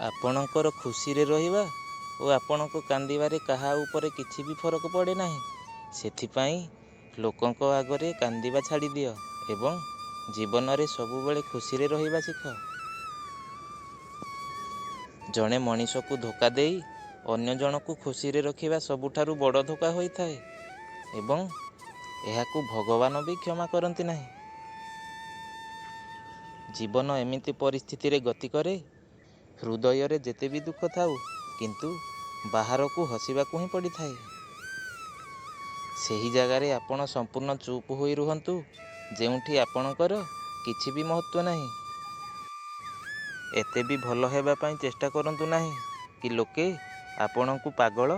ଆପଣଙ୍କର ଖୁସିରେ ରହିବା ଓ ଆପଣଙ୍କ କାନ୍ଦିବାରେ କାହା ଉପରେ କିଛି ବି ଫରକ ପଡେ ନାହିଁ। ସେଥିପାଇଁ ଲୋକଙ୍କ ଆଗରେ କାନ୍ଦିବା ଛାଡିଦିଅ ଏବଂ ଜୀବନରେ ସବୁବେଳେ ଖୁସିରେ ରହିବା ଶିଖ। ଜଣେ ମଣିଷକୁ ଧୋକା ଦେଇ ଅନ୍ୟ ଜଣକୁ ଖୁସିରେ ରଖିବା ସବୁଠାରୁ ବଡ ଧୋକା ହୋଇଥାଏ ଏବଂ ଏହାକୁ ଭଗବାନ ବି କ୍ଷମା କରନ୍ତି ନାହିଁ। ଜୀବନ ଏମିତି ପରିସ୍ଥିତିରେ ଗତି କରେ, ହୃଦୟରେ ଯେତେ ବି ଦୁଃଖ ଥାଉ କିନ୍ତୁ ବାହାରକୁ ହସିବାକୁ ହିଁ ପଡିଥାଏ। ସେହି ଜାଗାରେ ଆପଣ ସମ୍ପୂର୍ଣ୍ଣ ଚୁପ ହୋଇ ରୁହନ୍ତୁ ଯେଉଁଠି ଆପଣଙ୍କର କିଛି ବି ମହତ୍ଵ ନାହିଁ। ଏତେ ବି ଭଲ ହେବା ପାଇଁ ଚେଷ୍ଟା କରନ୍ତୁ ନାହିଁ କି ଲୋକେ ଆପଣଙ୍କୁ ପାଗଳ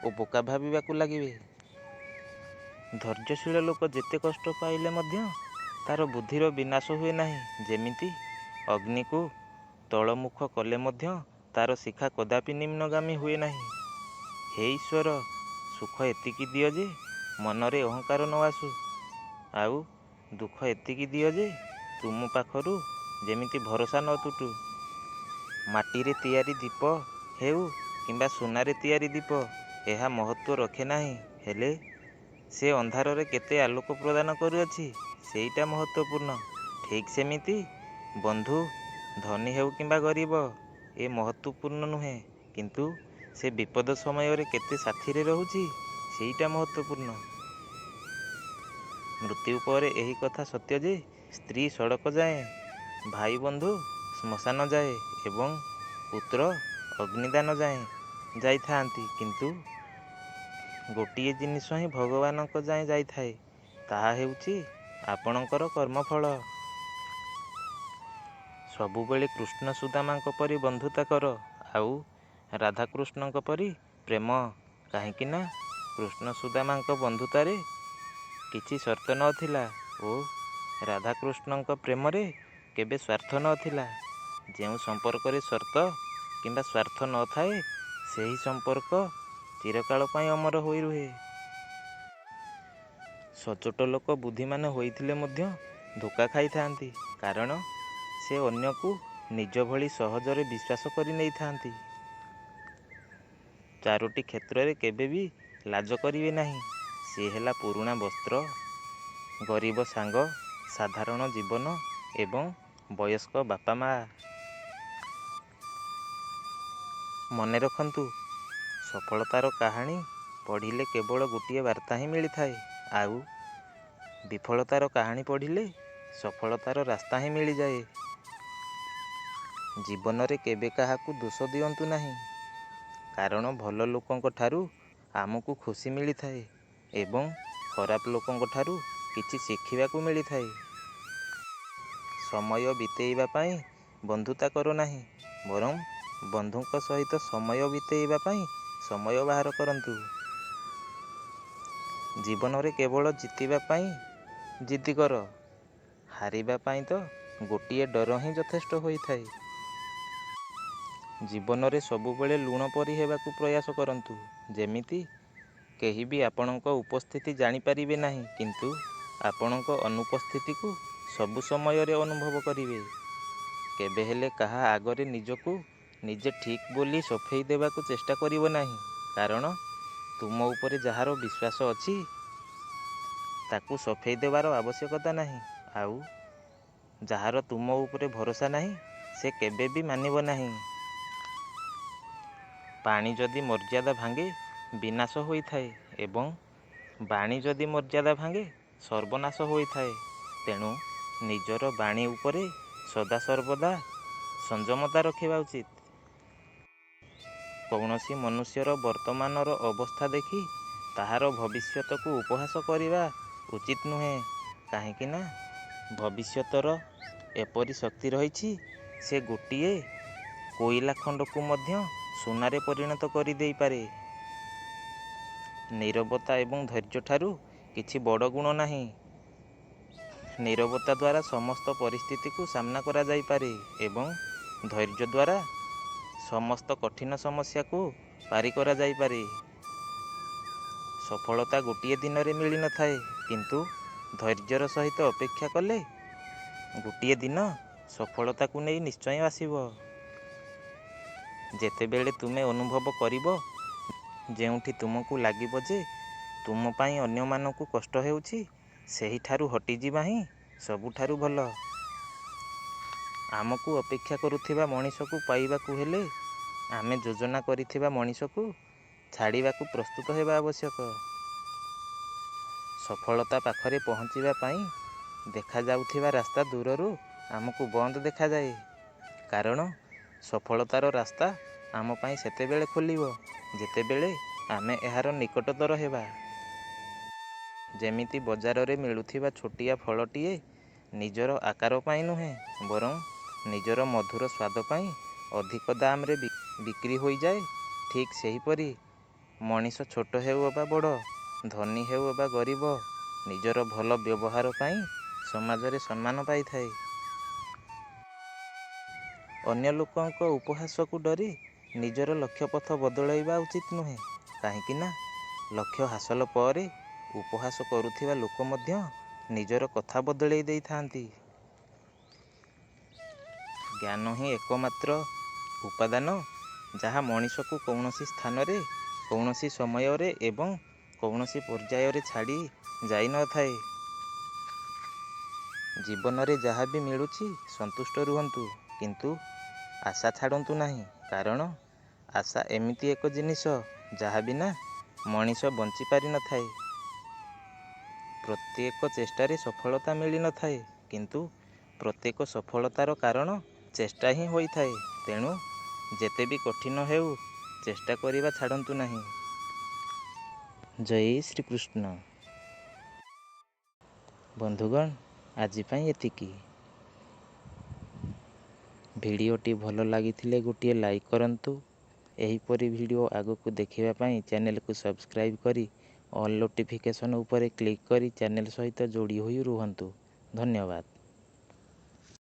ଓ ବୋକା ଭାବିବାକୁ ଲାଗିବେ। ଧୈର୍ଯ୍ୟଶୀଳ ଲୋକ ଯେତେ କଷ୍ଟ ପାଇଲେ ମଧ୍ୟ ତାର ବୁଦ୍ଧିର ବିନାଶ ହୁଏ ନାହିଁ, ଯେମିତି ଅଗ୍ନିକୁ ତଳମୁଖ କଲେ ମଧ୍ୟ ତାର ଶିଖା କଦାପି ନିମ୍ନଗାମୀ ହୁଏ ନାହିଁ। ହେ ଈଶ୍ୱର, ସୁଖ ଏତିକି ଦିଅ ଯେ ମନରେ ଅହଙ୍କାର ନ ଆସୁ, ଆଉ ଦୁଃଖ ଏତିକି ଦିଅ ଯେ ତୁମ ପାଖରୁ ଯେମିତି ଭରସା ନ ତୁଟୁ। ମାଟିରେ ତିଆରି ଦୀପ ହେଉ କିମ୍ବା ସୁନାରେ ତିଆରି ଦୀପ, ଏହା ମହତ୍ଵ ରଖେ ନାହିଁ, ହେଲେ ସେ ଅନ୍ଧାରରେ କେତେ ଆଲୋକ ପ୍ରଦାନ କରୁଅଛି, ସେଇଟା ମହତ୍ଵପୂର୍ଣ୍ଣ। ଠିକ ସେମିତି ବନ୍ଧୁ ଧନୀ ହେଉ କିମ୍ବା ଗରିବ, ଏ ମହତ୍ଵପୂର୍ଣ୍ଣ ନୁହେଁ, କିନ୍ତୁ ସେ ବିପଦ ସମୟରେ କେତେ ସାଥିରେ ରହୁଛି, ସେଇଟା ମହତ୍ଵପୂର୍ଣ୍ଣ। ମୃତ୍ୟୁ ପରେ ଏହି କଥା ସତ୍ୟ ଯେ ସ୍ତ୍ରୀ ସଡ଼କ ଯାଏଁ, ଭାଇ ବନ୍ଧୁ ଶ୍ମଶାନ ଯାଏ ଏବଂ ପୁତ୍ର ଅଗ୍ନିଦାନ ଯାଏଁ ଯାଇଥାନ୍ତି, କିନ୍ତୁ ଗୋଟିଏ ଜିନିଷ ହିଁ ଭଗବାନଙ୍କ ଯାଏଁ ଯାଇଥାଏ, ତାହା ହେଉଛି ଆପଣଙ୍କର କର୍ମଫଳ। ସବୁବେଳେ କୃଷ୍ଣ ସୁଦାମାଙ୍କ ପରି ବନ୍ଧୁତା କର ଆଉ ରାଧାକୃଷ୍ଣଙ୍କ ପରି ପ୍ରେମ, କାହିଁକି ନା କୃଷ୍ଣ ସୁଦାମାଙ୍କ ବନ୍ଧୁତାରେ କିଛି ସର୍ତ୍ତ ନ ଥିଲା ଓ ରାଧାକୃଷ୍ଣଙ୍କ ପ୍ରେମରେ କେବେ ସ୍ଵାର୍ଥ ନ ଥିଲା। ଯେଉଁ ସମ୍ପର୍କରେ ସର୍ତ୍ତ କିମ୍ବା ସ୍ଵାର୍ଥ ନ ଥାଏ, ସେହି ସମ୍ପର୍କ ଚିରକାଳ ପାଇଁ ଅମର ହୋଇ ରୁହେ। ସଚ୍ଚୋଟ ଲୋକ ବୁଦ୍ଧିମାନ ହୋଇଥିଲେ ମଧ୍ୟ ଧୋକା ଖାଇଥାନ୍ତି, କାରଣ ସେ ଅନ୍ୟକୁ ନିଜ ଭଳି ସହଜରେ ବିଶ୍ୱାସ କରିନେଇଥାନ୍ତି। ଚାରୋଟି କ୍ଷେତ୍ରରେ କେବେ ବି ଲାଜ କରିବେ ନାହିଁ, ସେ ହେଲା ପୁରୁଣା ବସ୍ତ୍ର, ଗରିବ ସାଙ୍ଗ, ସାଧାରଣ ଜୀବନ ଏବଂ ବୟସ୍କ ବାପା ମାଆ। ମନେ ରଖନ୍ତୁ, ସଫଳତାର କାହାଣୀ ପଢିଲେ କେବଳ ଗୋଟିଏ ବାର୍ତ୍ତା ହିଁ ମିଳିଥାଏ, ଆଉ ବିଫଳତାର କାହାଣୀ ପଢିଲେ ସଫଳତାର ରାସ୍ତା ହିଁ ମିଳିଯାଏ। ଜୀବନରେ କେବେ କାହାକୁ ଦୋଷ ଦିଅନ୍ତୁ ନାହିଁ, କାରଣ ଭଲ ଲୋକଙ୍କ ଠାରୁ ଆମକୁ ଖୁସି ମିଳିଥାଏ ଏବଂ ଖରାପ ଲୋକଙ୍କ ଠାରୁ କିଛି ଶିଖିବାକୁ ମିଳିଥାଏ। ସମୟ ବିତେଇବା ପାଇଁ ବନ୍ଧୁତା କର ନାହିଁ, ବରଂ ବନ୍ଧୁଙ୍କ ସହିତ ସମୟ ବିତେଇବା ପାଇଁ ସମୟ ବାହାର କରନ୍ତୁ। ଜୀବନରେ କେବଳ ଜିତିବା ପାଇଁ ଜିଦି କର, ହାରିବା ପାଇଁ ତ ଗୋଟିଏ ଡର ହିଁ ଯଥେଷ୍ଟ ହୋଇଥାଏ। ଜୀବନରେ ସବୁବେଳେ ଲୁଣ ପରି ହେବାକୁ ପ୍ରୟାସ କରନ୍ତୁ, ଯେମିତି କେହି ବି ଆପଣଙ୍କ ଉପସ୍ଥିତି ଜାଣିପାରିବେ ନାହିଁ, କିନ୍ତୁ ଆପଣଙ୍କ ଅନୁପସ୍ଥିତିକୁ ସବୁ ସମୟରେ ଅନୁଭବ କରିବେ। କେବେହେଲେ କାହା ଆଗରେ ନିଜକୁ ନିଜେ ଠିକ ବୋଲି ସଫେଇ ଦେବାକୁ ଚେଷ୍ଟା କରିବ ନାହିଁ, କାରଣ ତୁମ ଉପରେ ଯାହାର ବିଶ୍ୱାସ ଅଛି, ତାକୁ ସଫେଇ ଦେବାର ଆବଶ୍ୟକତା ନାହିଁ, ଆଉ ଯାହାର ତୁମ ଉପରେ ଭରସା ନାହିଁ, ସେ କେବେ ବି ମାନିବ ନାହିଁ। ପାଣି ଯଦି ମର୍ଯ୍ୟାଦା ଭାଙ୍ଗେ ବିନାଶ ହୋଇଥାଏ ଏବଂ ବାଣୀ ଯଦି ମର୍ଯ୍ୟାଦା ଭାଙ୍ଗେ ସର୍ବନାଶ ହୋଇଥାଏ। ତେଣୁ ନିଜର ବାଣୀ ଉପରେ ସଦାସର୍ବଦା ସଂଯମତା ରଖିବା ଉଚିତ। କୌଣସି ମନୁଷ୍ୟର ବର୍ତ୍ତମାନର ଅବସ୍ଥା ଦେଖି ତାହାର ଭବିଷ୍ୟତକୁ ଉପହାସ କରିବା ଉଚିତ ନୁହେଁ, କାହିଁକି ନା ଭବିଷ୍ୟତର ଏପରି ଶକ୍ତି ରହିଛି, ସେ ଗୋଟିଏ କୋଇଲା ଖଣ୍ଡକୁ ମଧ୍ୟ ସୁନାରେ ପରିଣତ କରିଦେଇପାରେ। ନୀରବତା ଏବଂ ଧୈର୍ଯ୍ୟ ଠାରୁ କିଛି ବଡ ଗୁଣ ନାହିଁ। ନୀରବତା ଦ୍ୱାରା ସମସ୍ତ ପରିସ୍ଥିତିକୁ ସାମ୍ନା କରାଯାଇପାରେ ଏବଂ ଧୈର୍ଯ୍ୟ ଦ୍ୱାରା ସମସ୍ତ କଠିନ ସମସ୍ୟାକୁ ପାରି କରାଯାଇପାରେ। ସଫଳତା ଗୋଟିଏ ଦିନରେ ମିଳିନଥାଏ, କିନ୍ତୁ ଧୈର୍ଯ୍ୟର ସହିତ ଅପେକ୍ଷା କଲେ ଗୋଟିଏ ଦିନ ସଫଳତାକୁ ନେଇ ନିଶ୍ଚୟ ଆସିବ। ଯେତେବେଳେ ତୁମେ ଅନୁଭବ କରିବ, ଯେଉଁଠି ତୁମକୁ ଲାଗିବ ଯେ ତୁମ ପାଇଁ ଅନ୍ୟମାନଙ୍କୁ କଷ୍ଟ ହେଉଛି, ସେହିଠାରୁ ହଟିଯିବା ହିଁ ସବୁଠାରୁ ଭଲ। ଆମକୁ ଅପେକ୍ଷା କରୁଥିବା ମଣିଷକୁ ପାଇବାକୁ ହେଲେ ଆମେ ଯୋଜନା କରିଥିବା ମଣିଷକୁ ଛାଡ଼ିବାକୁ ପ୍ରସ୍ତୁତ ହେବା ଆବଶ୍ୟକ। ସଫଳତା ପାଖରେ ପହଞ୍ଚିବା ପାଇଁ ଦେଖାଯାଉଥିବା ରାସ୍ତା ଦୂରରୁ ଆମକୁ ବନ୍ଦ ଦେଖାଯାଏ। କାରଣ ସଫଳତାର ରାସ୍ତା ଆମ ପାଇଁ ସେତେବେଳେ ଖୋଲିବ, ଯେତେବେଳେ ଆମେ ଏହାର ନିକଟତର ହେବା। ଯେମିତି ବଜାରରେ ମିଳୁଥିବା ଛୋଟିଆ ଫଳଟିଏ ନିଜର ଆକାର ପାଇଁ ନୁହେଁ, ବରଂ ନିଜର ମଧୁର ସ୍ୱାଦ ପାଇଁ ଅଧିକ ଦାମରେ ବିକ୍ରି ହୋଇଯାଏ, ଠିକ୍ ସେହିପରି ମଣିଷ ଛୋଟ ହେଉ ଅବା ବଡ଼, ଧନୀ ହେଉ ଅବା ଗରିବ, ନିଜର ଭଲ ବ୍ୟବହାର ପାଇଁ ସମାଜରେ ସମ୍ମାନ ପାଇଥାଏ। ଅନ୍ୟ ଲୋକଙ୍କ ଉପହାସକୁ ଡରି ନିଜର ଲକ୍ଷ୍ୟପଥ ବଦଳାଇବା ଉଚିତ ନୁହେଁ, କାହିଁକିନା ଲକ୍ଷ୍ୟ ହାସଲ ପରେ ଉପହାସ କରୁଥିବା ଲୋକ ମଧ୍ୟ ନିଜର କଥା ବଦଳାଇ ଦେଇଥାନ୍ତି। ଜ୍ଞାନ ହିଁ ଏକମାତ୍ର ଉପାଦାନ, ଯାହା ମଣିଷକୁ କୌଣସି ସ୍ଥାନରେ, କୌଣସି ସମୟରେ ଏବଂ କୌଣସି ପର୍ଯ୍ୟାୟରେ ଛାଡ଼ି ଯାଇନଥାଏ। ଜୀବନରେ ଯାହା ବି ମିଳୁଛି ସନ୍ତୁଷ୍ଟ ରୁହନ୍ତୁ, କିନ୍ତୁ ଆଶା ଛାଡ଼ନ୍ତୁ ନାହିଁ, କାରଣ ଆଶା ଏମିତି ଏକ ଜିନିଷ, ଯାହା ବିନା ମଣିଷ ବଞ୍ଚି ପାରିନଥାଏ। ପ୍ରତ୍ୟେକ ଚେଷ୍ଟାରେ ସଫଳତା ମିଳିନଥାଏ, କିନ୍ତୁ ପ୍ରତ୍ୟେକ ସଫଳତାର କାରଣ ଚେଷ୍ଟା ହିଁ ହୋଇଥାଏ। ତେଣୁ ଯେତେ ବି କଠିନ ହେଉ, ଚେଷ୍ଟା କରିବା ଛାଡ଼ନ୍ତୁ ନାହିଁ। ଜୟ ଶ୍ରୀକୃଷ୍ଣ। ବନ୍ଧୁଗଣ, ଆଜି ପାଇଁ ଏତିକି। ଭିଡ଼ିଓଟି ଭଲ ଲାଗିଥିଲେ ଗୋଟିଏ ଲାଇକ୍ କରନ୍ତୁ। ଏହିପରି ଭିଡ଼ିଓ ଆଗକୁ ଦେଖିବା ପାଇଁ ଚ୍ୟାନେଲକୁ ସବସ୍କ୍ରାଇବ୍ କରି ଅଲ୍ ନୋଟିଫିକେସନ୍ ଉପରେ କ୍ଲିକ୍ କରି ଚ୍ୟାନେଲ ସହିତ ଯୋଡ଼ି ହୋଇ ରୁହନ୍ତୁ। ଧନ୍ୟବାଦ।